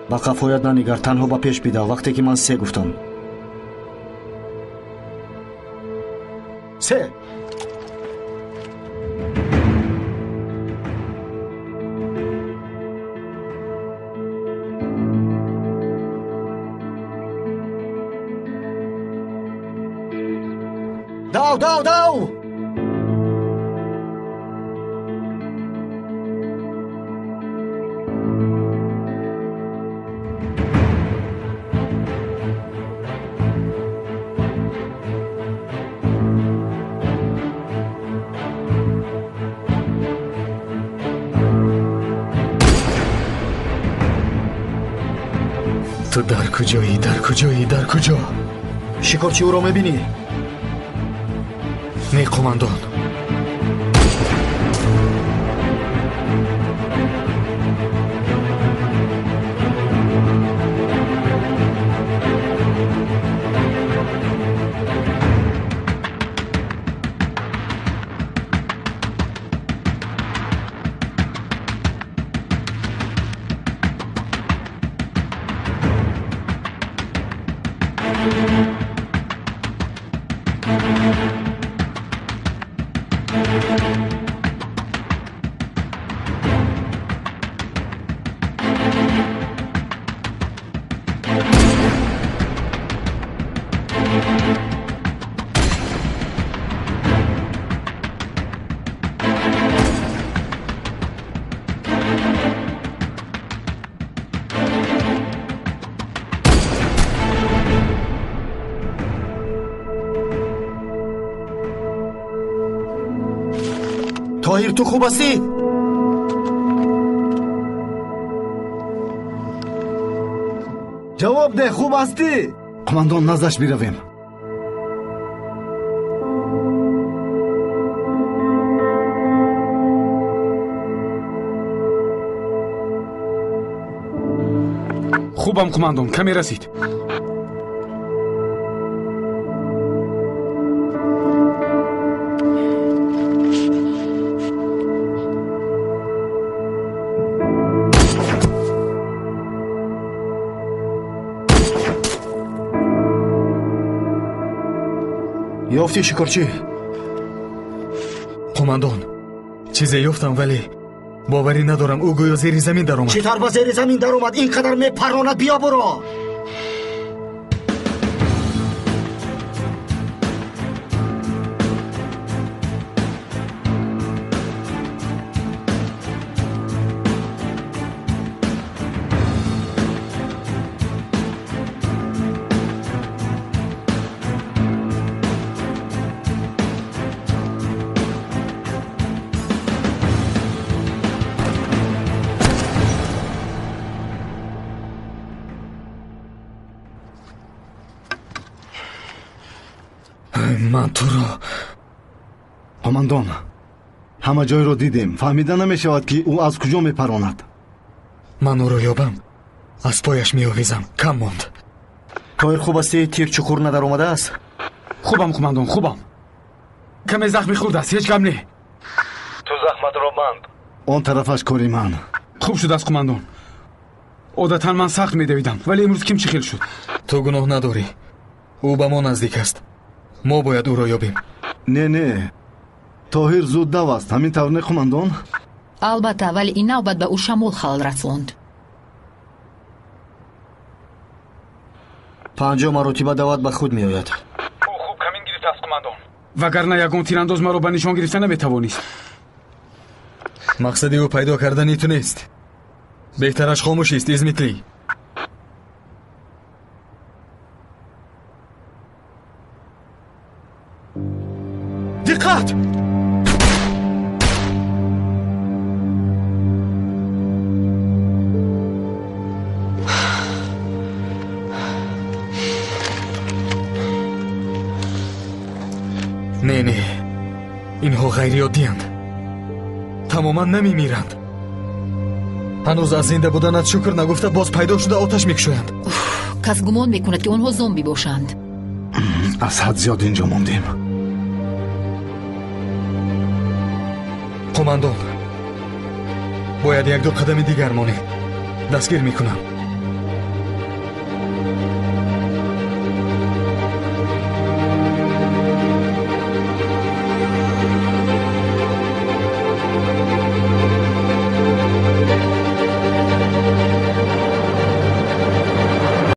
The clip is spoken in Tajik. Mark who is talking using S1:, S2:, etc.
S1: Ба қафоят нанигар, танҳо ба пеш бидав, вақте ки ман се гуфтам. Се. Дав, дав, дав!
S2: Ту дар куҷоӣ, дар куҷоӣ, дар куҷо?
S1: Шикорчи ӯро мебинӣ?
S2: Не, қумандон.
S1: Тоҳир, ту хуб ҳастӣ?
S3: Ҷавоб деҳ, хуб ҳастӣ?
S4: Қумандон, наздаш биравем.
S5: Хубам, қумандон, каме расид.
S1: Ёфтӣ, шикорчӣ?
S2: Қумандон, чизе ёфтам, вале боварӣ надорам, ӯ гӯё зери замин даромад.
S1: Чӣ тавр ба зери замин даромад? Ин қадар мепаронад, биё буро.
S2: Ман туро.
S4: Қумандон, ҳама ҷойро дидем. Фаҳмида намешавад, ки ӯ аз куҷо мепаронад.
S2: Ман ӯро ёбам, аз пояш меовезам. Кам монд.
S1: Тоҳир, хуб ҳастӣ? Тир чуқур надаромадааст?
S5: Хубам, қумандон, хубам. Каме захми хурд аст, ҳеҷ гап не.
S3: Ту захматро банд.
S4: Он тарафаш кори ман.
S5: Хуб шудааст, қумандон. Одатан ман сахт медавидам, вале имрӯз ким чӣ хел шуд?
S2: Ту гуноҳ надорӣ. Ӯ ба мо наздик аст. Мо бояд ӯро ёбем.
S4: Не, не, Тоҳир зуд дав аст, ҳамин тавр не, қумандон?
S6: Албатта, вале ин навбат ба ӯ шамол халал расонд.
S1: 50 маротиба дават ба худ меояд.
S5: Ӯ хуб камин гирифтааст, қумандон. Вагарна ягон тирандоз маро ба нишон гирифта наметавонист.
S2: Мақсади ӯ пайдо кардани ту нест. Беҳтараш хомӯшист, Измитли.
S1: Диққат!
S2: Не, не, инҳо ғайриоддиянд. Тамоман намемиранд. Ҳанӯз аз зинда буданат шукр нагуфта, боз пайдо шуда оташ мекушоянд.
S6: Кас гумон мекунад, ки онҳо зомби бошанд.
S4: Аз ҳад зиёд инҷо мондем.
S2: Қумандон, бояд якду қадами дигар монем. Дастгир мекунам.